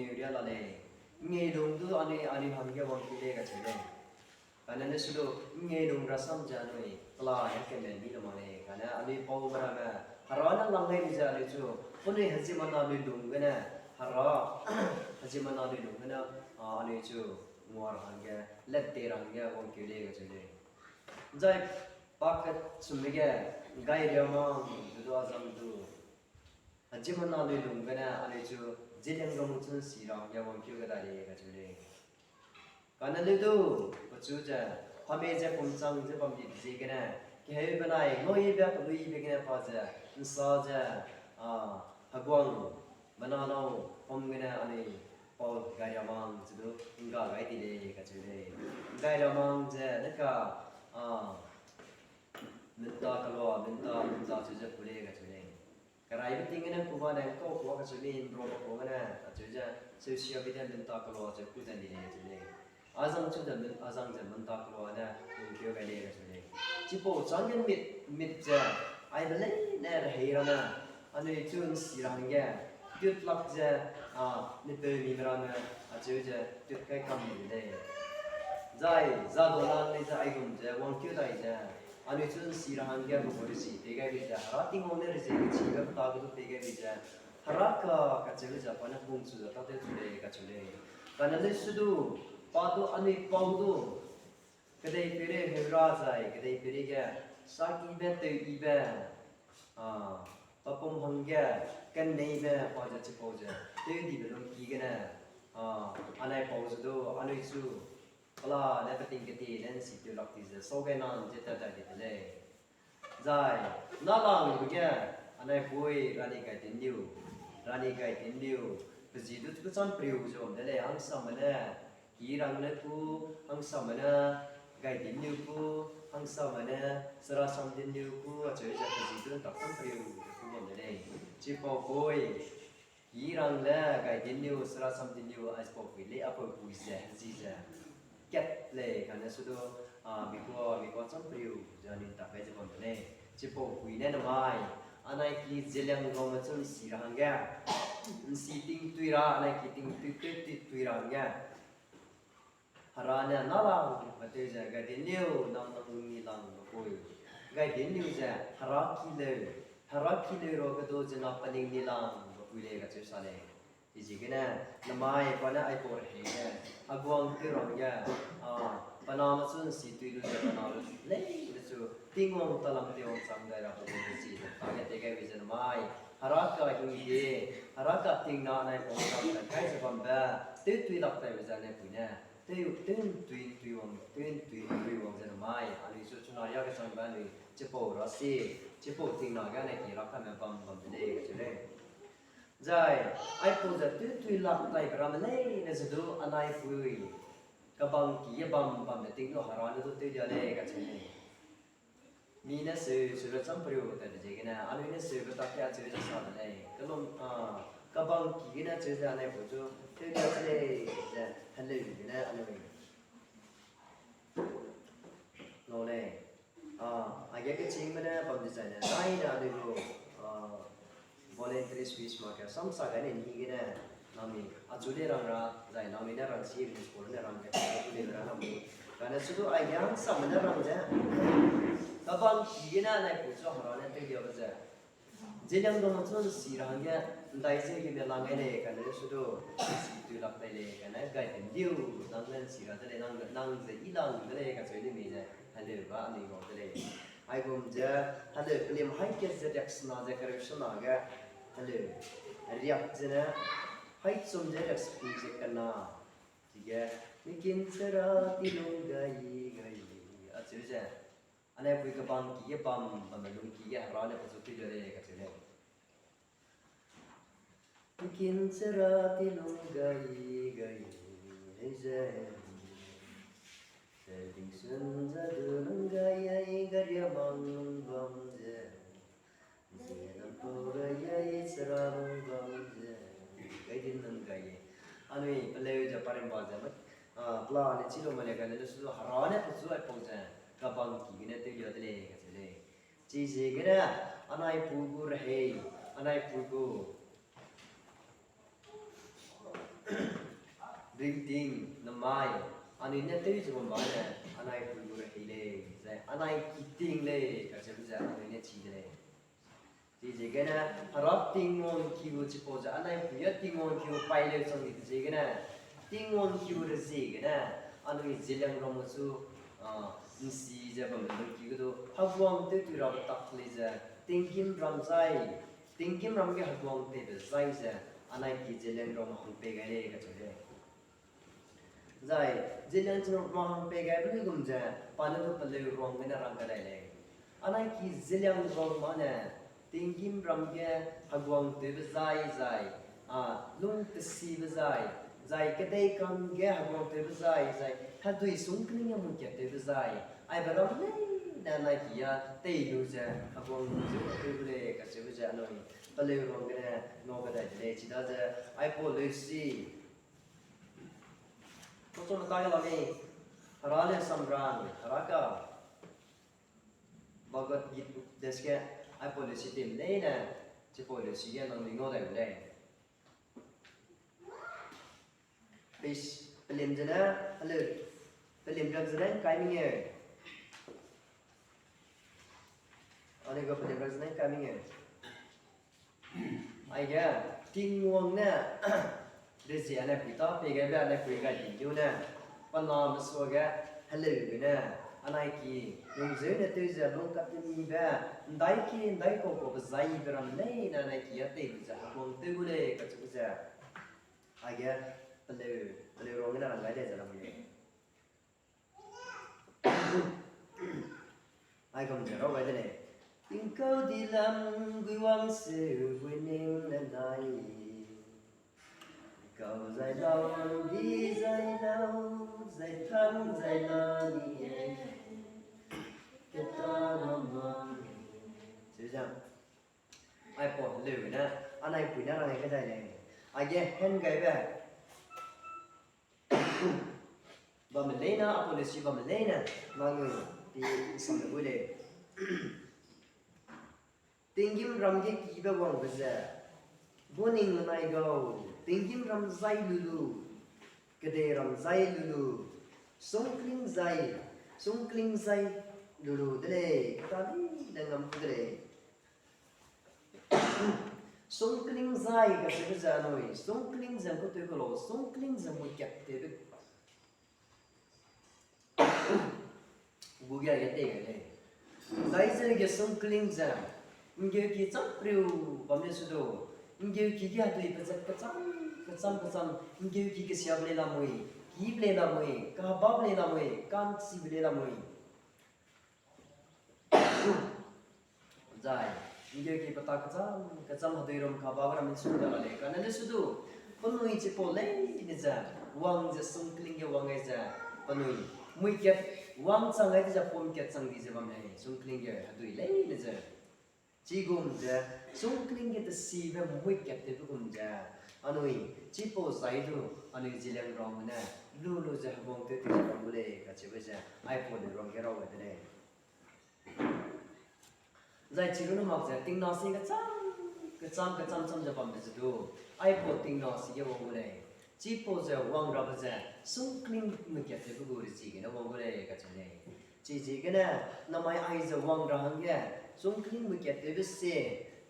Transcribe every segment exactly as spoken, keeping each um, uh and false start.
ria la lei. Ngeilung du anui, anui hangge wangkeu lei kacheu lei. Kane ne su du, ngeilung rasam ze anui, pela ne keme ni lu mak lei. Kane anui pau meramme, Hera ne lang lei ze anui chu, penui heziemmena lui lung gene, Hera, heziemmena lui lung gene, a, anui chu, ngua ra hangge, let te ra hangge, wangkeu lei kacheu lei. Zai, pa kechumme ge, gai riamang, du du azang du. Heziemmena lui lung gene, anui chu, ziliang gamu chun si ra hangge, wangkeu ge dai lei kacheu lei. Kane leu du, pechu ze, pame ze pumchang ze bam di ziegene, keheu benai, ngauibe, peluibe gene pa ze, nsa ze, a, heguang, mena nâu, pum gene anui, pau gai riamang ze du, ngga gai di lei kacheu lei. Gai riamang ze, ne ka, a, minta kelua, minta, minta cheu ze ku lei kacheu lei. Keraibe ting gene kuba ne kau kua kacheu lei, nro ba kua gene, acheu ze, seusiabe de minta kelua cheu ku ze di lei kacheu lei. Azang chu ze min-, azang ze minta kelua ne, lungkeu gai lei kacheu lei. Chipau chang ge mit, mit ze, aibe leine rehei ramme, anui chu nsi ra hangge, tut lak ze, a, mipeu mime ramme, acheu ze, tut kai kam di lei. Zai, za du lang lei ze aigum ze, wangkeu dai ze, anui chu nsi ra hangge, pe gu rezie pei gai bei ze, Hera Tingwang ne rezie kechibe pe ta ge du pei gai bei ze, Hera ka, kacheu ze, pa ne pung chu ze, tatew chu lei, kacheu lei. Kane leu su du, pa du, anui pau du, kedeipeirei heu ra zai, kedeipeirei ge, sakibe, teuyibe, a, pa pum hangge, kenneibe, pa ze chipau ze, tewdibe lungki gene, a, anai pau ze du, anui chu, pela ne peting keti ne nsi tew lak di ze, sau gai nan ze tat dai di de lei. Zai, nâlangbe ge, anai pui, Rani Gaidinliu, Rani Gaidinliu, pe zi du kecham priu ze bam de lei, hangsame ne, Kirang ne ku, hangsame ne, Gaidinliu ku, hangsame ne, Serasamdinliu ku, acheu ze pe zi du ntak cham priu ze ku bam de lei. Chipau pui, Kirang le, Gaidinliu, Serasamdinliu, aipau pui lei, apau pui ze, zi ze. Kat lei, kane su du, a, mi kua, mi kua cham priu, ze anui ntak gai ze bam de lei. Chipau pui ne namai, anai ki zeliang gaume chu nsi ra hangge. Nsi tingtui ra, anai ki tingtui, tui, tui, tui ra hangge. Hera ne nâlangbe tew ze, Gaidinliu, nang nang lung ni lang be pui. Gaidinliu ze, Hera ki leu, Hera ki leu ra ge du zena pening ni lang be pui lei kacheu sa lei. Chiziegene, namai pa ne aipau rehei ge, heguang tew ra hangge, a, pe name chu nsi tui lu ze pe name leine chu, Tingwang talam tewwang chang dai ra pe gu rezie, pa ne tei gai bei ze namai, Hera ka hingde, Hera ka tingna anai pau chang dai kai ze bambe, tewtui lak taibe ze anai pui ne, tew, tew ntui ntui wang, tew ntui ntui wang ze namai, anui chu chuna ria kechangbe anui, chipau ra si, chipau tingna ge anai ki ra kame bam bam de lei kacheu lei. Zai, aipau ze tewtui lak taibe ramme leine ze du anai pui, kebang ki ge bam bambe ting du Hera ne du tewlia lei kacheu lei. Mi ne seu, seube cham priu taibe ziegene, anui ne seube tak ge acheu ze sa de lei. Kelum, a, kebang ki gene acheu ze anai pui chu, tewlia de lei, ze, heleu gene anui ngau lei. A, aige kechîngme ne bam dezaine, zaine anui gu, a, voluntary service mak ge samsa gaine ni gene, nami, achu le rang ra, zai nami ne rang si, municipal ne rang ge, achu le ra nami. Kane su du aige hangsame ne rang ze. Kebang ki gene anai pui chu Hera ne tewliabe ze. Zeliang dong chu nsi ra hangge, ndai ze gene lang gai lei, kane su du, nsi tui lak tai lei, kane Gaidinliu, nang ne nsi ra de lei, nang, nang ze i lang de lei, kacheu lei mi ze, heleu ba anui ngau de lei. Aigum ze, heleu pelim hai kat ze riaksena ze kereu sena ge, heleu, riak zene, hai chum ze riaksepui ze kena, chige, mikin chera ti lung gai, gai, acheu ze, anai pui kebang ki ge bam, bambe lungki ge Hera ne pechu tewlia lei kacheu lei. Mikin chera ti lung gai, gai, hei ze. Telding sun ze du lung gai, ai, garia mang lung bam ze. Ze nampau gai, ai, chera lung bam ze. Gaidin lung gai. Anui, peleu ze parimba ze, a, pela ne chi lu ma le kane, su Hera ne pechu aipau ze, kebang ki gene tewlia de lei kacheu lei. Chiziegene, anai pui gu rehei, anai pui gu, ringting, namai, anui ne tew ze bam ba ne, anai pui gu rehei lei, zai anai ki ting lei kacheube ze anui ne chi de lei. Chiziegene, Hera Tingwang ki gu chipau ze anai pui a Tingwang ki gu paî leu chang di ziegene, Tingwang ki gu reziegene, anui Zeliangrongme chu, a, ’nsi ze bam lu ki ge du, heguang tewtui rabe tak lei ze, tinggîm ram zai, tinggîm ram ge heguang tewbe zai ze, anai ki Zeliangrongme hang pei gai lei kacheu lei. Zai, Zeliangrongme hang pei gaibe luigum ze, pa ne du peleu ruang gene rang kadai lei. Anai ki Zeliangrongme ne, tinggîm ram ge heguang tewbe zai zai, a, lung tesibe zai, zai kedei kam ge heguang tewbe zai zai, hedui sungkling ge muikat tewbe zai, aibe ram leine anai ki a tei lu ze, heguang lung ze tewbe lei kacheube ze anui, peleu ruang gene ngau kadai de lei, chidaze, aipau leusi Kochom ta la ni, Hera le samran, Hera ka, Bhagavad Gita des ge, aipau leusi tim leine, chipau leusi ge nang ling ngau dai lei. Pis, pelim zene, heleu, pelim ram zene kai mengeu. Anui ga pelim ram zene kai mengeu. Aige, Tingwang ne, rezie ane pui ta pei gaibe ane pui gai di keu ne, pa name suage, heleu gene, anai ki, lungzeu ne tew ze lung katemibe, ’ndai ki, ’ndai kau kaube zaibe ram leine anai ki a tei lu ze heguang tew gu lei kacheu ze. Aige, peleu, peleu ruang gene rang gai dai ze ram lei. Aigum ze rau gai de lei. Tingkau di lam gui wang seu gui ning ne nai. Kau zai lau, di zai lau, zai tam zai la ni e. Keta na ma. Cheu ze. Aipau leu ne, anai pui ne rang gai dai lei. Aige hen gaibe. Bamme leine, apau leusi bamme leine, nangnui pi sam le gu lei. Tinggîm ram ge kibe wangbe ze, gu ning nai gau, tinggîm ram zai lu lu, kedei ram zai lu lu, sungkling zai, sungkling zai lu lu de lei, keta leine ngam gu de lei. Sungkling zai kacheube ze anui, sungkling ze ’ngkau tew ku lau, sungkling ze muikat tewbe gu ge ge tei gai lei. Zai ze ge sungkling ze, ’nggeuki cham priu bam le su du, ’nggeuki ge hedui pezat kecham, kecham, kecham, ’nggeuki kesiabe lei lamui, kibe lei lamui, kahebabe lei lamui, ka'nchibe lei lamui. Zai, ’nggeuki peta kecham, kecham hedui rum kahebabe ramme su da la lei, kane le su du, penui chipau leine ze, wang ze sungkling ge wang gai ze, penui, muikat, wangchang gai de ze pumkat chang di ze bam lei, sungkling ge hedui leine ze. Chigum ze, sungkling ge tesibe muikat tewbe gum ze, anui, chipau zai du, anui Zeliangrongme ne, lu lu ze heguang tew tew ze bam gu lei kacheube ze, aipau leu ruang ge rau gai de lei. Zai chi runne mak ze, tingna si kecham, kecham, kecham cham ze bambe ze du, aipau tingna si ge wang gu lei. Chipau ze wang rabe ze, sungkling muikat tewbe gu rezie gene wang gu lei kacheu lei. Chiziegene, namai aize wang ra hangge, sungkling muikat tewbe se,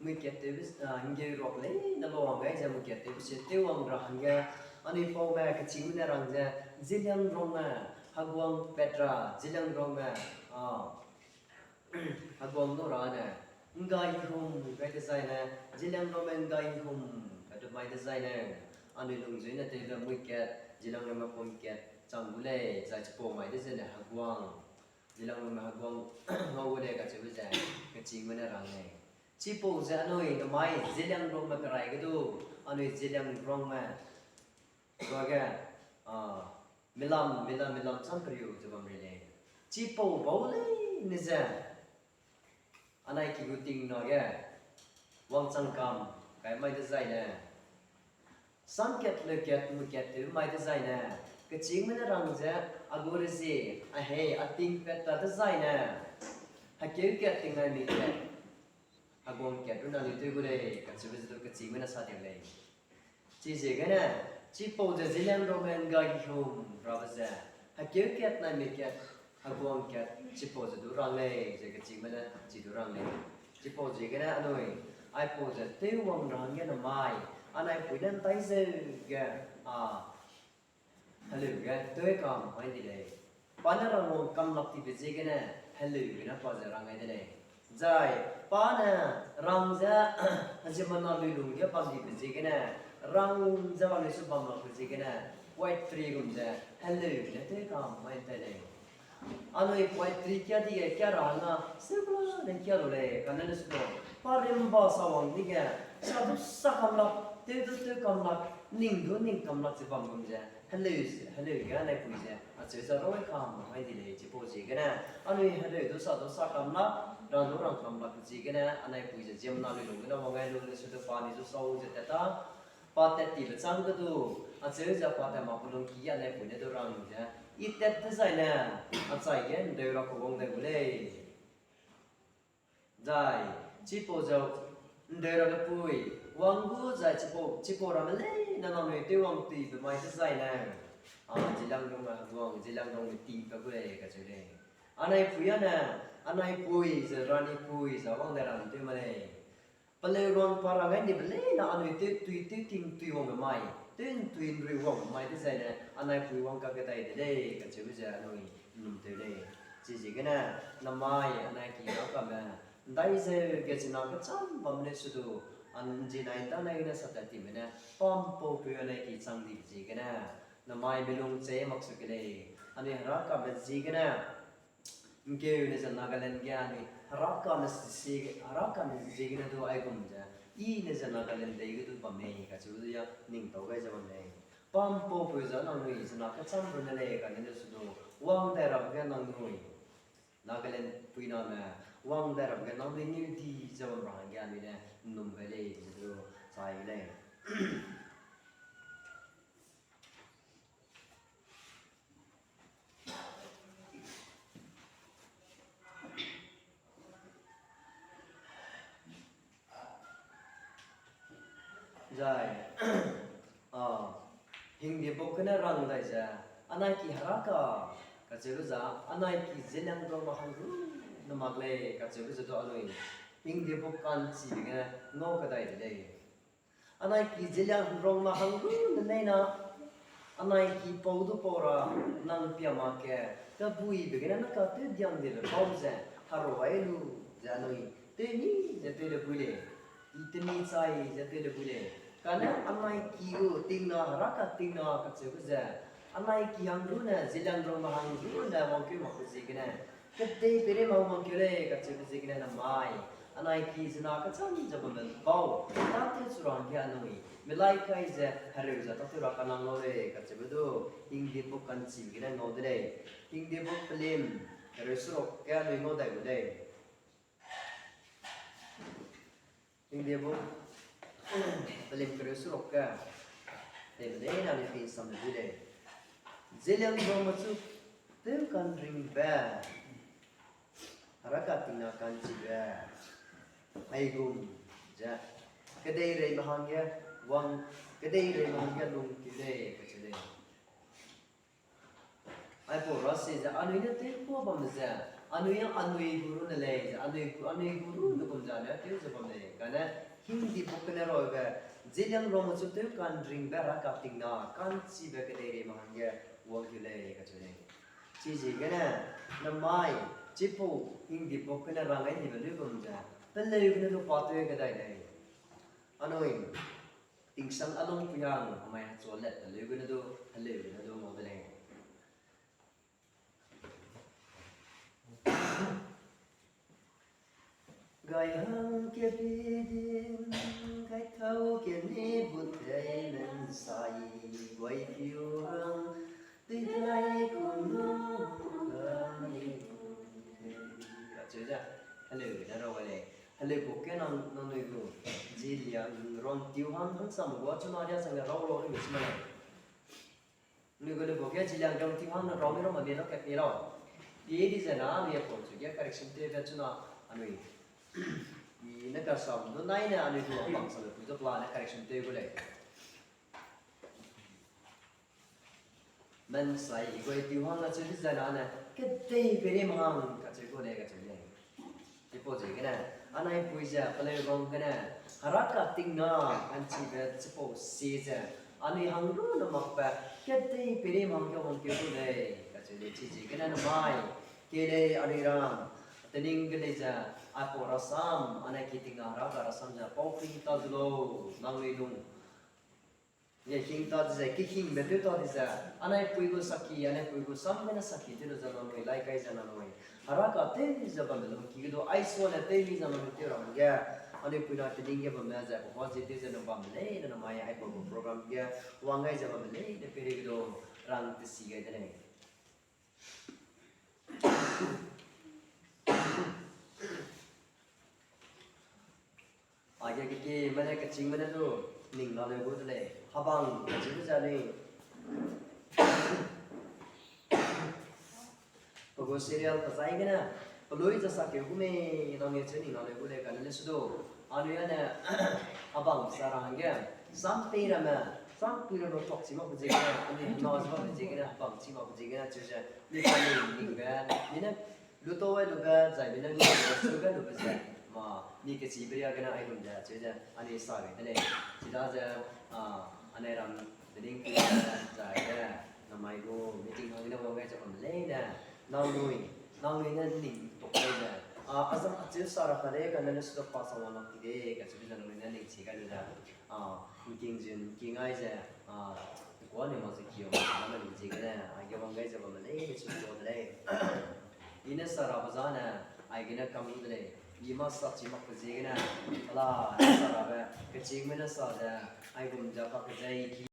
muikat tewbe, a, ’nggeu ruak leine lau hangge aize muikat tewbe se, tew wang ra hangge, anui paume kechîngme ne rang ze, Zeliangrongme, heguang pat ra, Zeliangrongme, a, heguang lu ra ne, ’nggaihum gai dezaine, Zeliangrongme ’nggaihum, kadu mai dezaine, anui lungzui ne tewbe muikat, Zeliangrongme pumkat, chang gu lei, zai chipau mai de zene heguang, Zeliangrongme heguang, ngau gu lei kacheube ze, kechîngme ne rang lei. Chipau ze anui namai Zeliangrongme kerai ge du, anui Zeliangrongme, ruage, a, milam, milam, milam cham periu ze bam rei lei. Chipau bau leine ze, anai ki gu tingna ge, wangchang kam, kai mai dezaine. Samkat leukat muikat tew mai dezaine, kechîngme ne rang ze, a gu rezie, a hei, a tingpat ta dezaine, hekeu kat tingnai mi kat, heguang kat runne anui tew gu lei kacheube ze du kechîngme ne sa di lei. Chiziegene, Chipau ze Zeliangrongme ’ngga gihum rabe ze, hekeu kat naimik kat, heguang kat, chipau ze du rang lei, ze kechîngme ne chi du rang lei. Chipau ziegene anui, aipau ze tewwang ra hangge namai, anai pui ne ’ndai zeu ge, a, heleu ge tewkam mai di lei. Pa ne rangwang kamlak tibe ziegene, heleu gene pa ze rang gai de lei. Zai, pa ne rang ze, ziemmena luilung ge bam dibe ziegene, rang ze bam lei su bam lakbe ziegene, poetry gum ze, heleu gene tewkam mai ’ntai lei. Anui poetry kia dige kia ra hangge, sibla ne kia lu lei, kane le su, pa rimba sa wang dige, sa du sa kamlak, tew du tew kamlak, ning du ning kamlak ze bam gum ze, heleu, heleu ge anai pui ze, acheu ze rau kam mai di lei, chipau ziegene, anui heleu du sa du sa kamlak, rang du rang kamlak ziegene, anai pui ze ziemmena luilung gene wang gai lu le su du pa ni du sau ze tat ta, pa tat tibe châng ge du, acheu ze pa tat mak pelungki ge anai pui ne du rang ze, i tat dezaine, achai ge ’ndeu ra kewang dai gu lei. Zai, chipau ze, ’ndeu rabe pui, wang gu zai chipau, chipau ramme leine nangnui tewwang tuibe mai dezaine, a, Zeliangrongme heguang, Zeliangrongme tingbe gu lei kacheu lei. Anai pui â ne, anai pui ze, rani pui ze, wang dai ramme tew ma lei. Peleu ruang pa ra gai ndibe leine anui tew tui, tew ting tui wangbe mai, tew ’ntui ’nrui wangbe mai dezaine, anai pui wang kakge dai de lei, kacheube ze anui ’nnum tew lei. Chiziegene, namai, anai ki Herakame, ’ndai zeu ge china kecham bam lei su du, an ’nzinai ’ntanai gene sa tat time ne, pampaupeu anai ki chang dibe ziegene, namai melung che mak su ke lei, anui Herakame ziegene, ’ngkeune ze Nagaland ge anui, Herakame si, Herakame ziegene du aigum ze, i ne ze Nagaland dei ge du bam mei, kacheube du ya ning tau gai ze bam lei. Pampaupeu ze nangnui, zena kecham runne lei, kane le su du, wang dai rabe ge nangnui. Nagaland puiname, wang dai rabe ge nangnui niu di ze bam ra hangge anui ne, ’nnum gai lei, ze du, chai lei. Zai, a, Hindi book gene rang dai ze, anai ki Heraka, kacheube ze, anai ki Zeliangrongme hang ru ne mak lei, kacheube ze du anui, Hindi book ka'nchibe gene ngau kedai de lei. Anai ki Zeliangrongme hang ru ne leina, anai ki pau du pau ra, nang pia mak ge, kebuibe gene ne ka tew diang dibe bau ze, herua ai lu, ze anui, tew ni, ze tew le bui lei. I teni chai, ze tew le bui lei. Kane anai ki gu tingna, Heraka tingna, kacheube ze, anai ki hang ru ne, Zeliangrongme hang ru ne, wangkeu makbe ziegene, kedei peirei ma wangkeu lei, kacheube ziegene namai. Anai ki zena kecham ze bamme bau, tâtew chu ra hangge anui, melai kai ze, hereu ze tâtew ra kanang lau lei, kacheube du, Hindi book ka'nchibe gene ngau de lei. Hindi book pelim, hereu seruk ge anui ngau dai gu lei. Hindi book pelim kereu seruk ge, tewbe leine anui pinsam de bui lei. Zeliangrongme chu tew ka'nringbe, Heraka tingna ka'nchibe, aigum ze, kedeireime hangge wang, kedeireime hangge lungkeu lei, kacheu lei. Aipau ra se ze anui ne tew kuâ bam ze, anui a anui gu ru ne lei ze, anui gu, anui gu ru ne gum ze anui a tew ze bam lei. Kane Hindi book gene rabe, Zeliangrongme chu tew ka'nringbe Heraka tingna, ka'nchibe kedeireime hangge wangkeu lei, kacheu lei. Chiziegene, namai, chipau Hindi book gene rang gai nibe luigum ze, peleu gene du pa tew kedai lei. Anui, tingsang a lungpui hang, amai hechua let peleu gene du, heleu gene du ngau de lei. Gai hang ke pidin, gai tau ke ni bu tei men sai, guai piu hang, di dai ku nu ga ni bu tei. Acheu ze, heleu gene rau lei. Heleu book ge nang, nangnui gu, Zeliangrong tiu hang, hangsame gua chuna riasang ge rau rau ni bu chuna lei. Nui gu le book ge Zeliangrong tiu hang na rau mi rau ma mi rau kat mi rau. Pie di ze na, anui apau chu ge correction tewbe chuna anui. I ne kasam du nai ne anui du apang sabe pui du pla ne correction tew gu lei. Mensai i gu i tiu hang acheu di zai na ne, kedei perim hang kacheu gu lei kacheu lei. Chipau ziegene, anai pui ze, peleu bam gene, Heraka tingna, anchibe chipau sie ze, anui hang lu ne makbe, kedei perim hang ge wangkeu gu lei, kacheu lei, chiziegene namai, kei lei anui ram, tening ge lei ze, aipau rasam, anai ki tingna Heraka rasam ze, pau hing ta zu lau, nangnui lung. Ge hing ta di ze, kehingbe tew ta di ze, anai pui gu saki, anai pui gu sam gene saki tew lu ze nangnui, lai kai ze nangnui. Heraka tew ze bambe lungki ge du, aisane tew mi ze nangnui tew ra hangge, anui pui na tening ge bamme ze, papa zi tew ze nang bamme leine namai, aipau gu program ge, wang gai ze bamme leine peireige du, rang tesi gai de lei. Aige keki mene kechîngme ne du ning la leu gu de lei. Hebang kacheube ze anui pe gu serial pe zai gene, pelui ze sakeu gu mei, nangnui cheu ning la leu gu lei kane le su du. Anui ane, hebang sa ra hangge, sampei ramme, sampui ramme tok chi makbe ziegene, anui hena ze makbe ziegene, hebang chi makbe ziegene, cheu ze, mi ka ning ningbe, mi ne, lutau ai lube, zai mi ne, lutau ai lube, lube ze, ma, mi kechibe riagene aigum ze, cheu ze, anui sa gai de lei. Chidaze, a, anai ram, tening pui ze, zai ge, namai gu, meeting hangge ne wang gai ze bamme leine, nangnui, nangnui ne ning tok gai ze, a, azang acheu sa ra ka lei, kane le su du pa sa wang lak ti de, kacheube ze nangnui ne ning chi gai lu ze, a, ngking zun, ngking ai ze, a, kua ni mak ze kiu, bamme lu ziegene, aige wang gai ze bamme leine chu lu de lei. I ne sa rabe zane, aigene kam lu de lei. I mâ sa chi makbe ziegene, ala, sa rabe, kechîngme ne sa ze, aigum ze pa kezei ki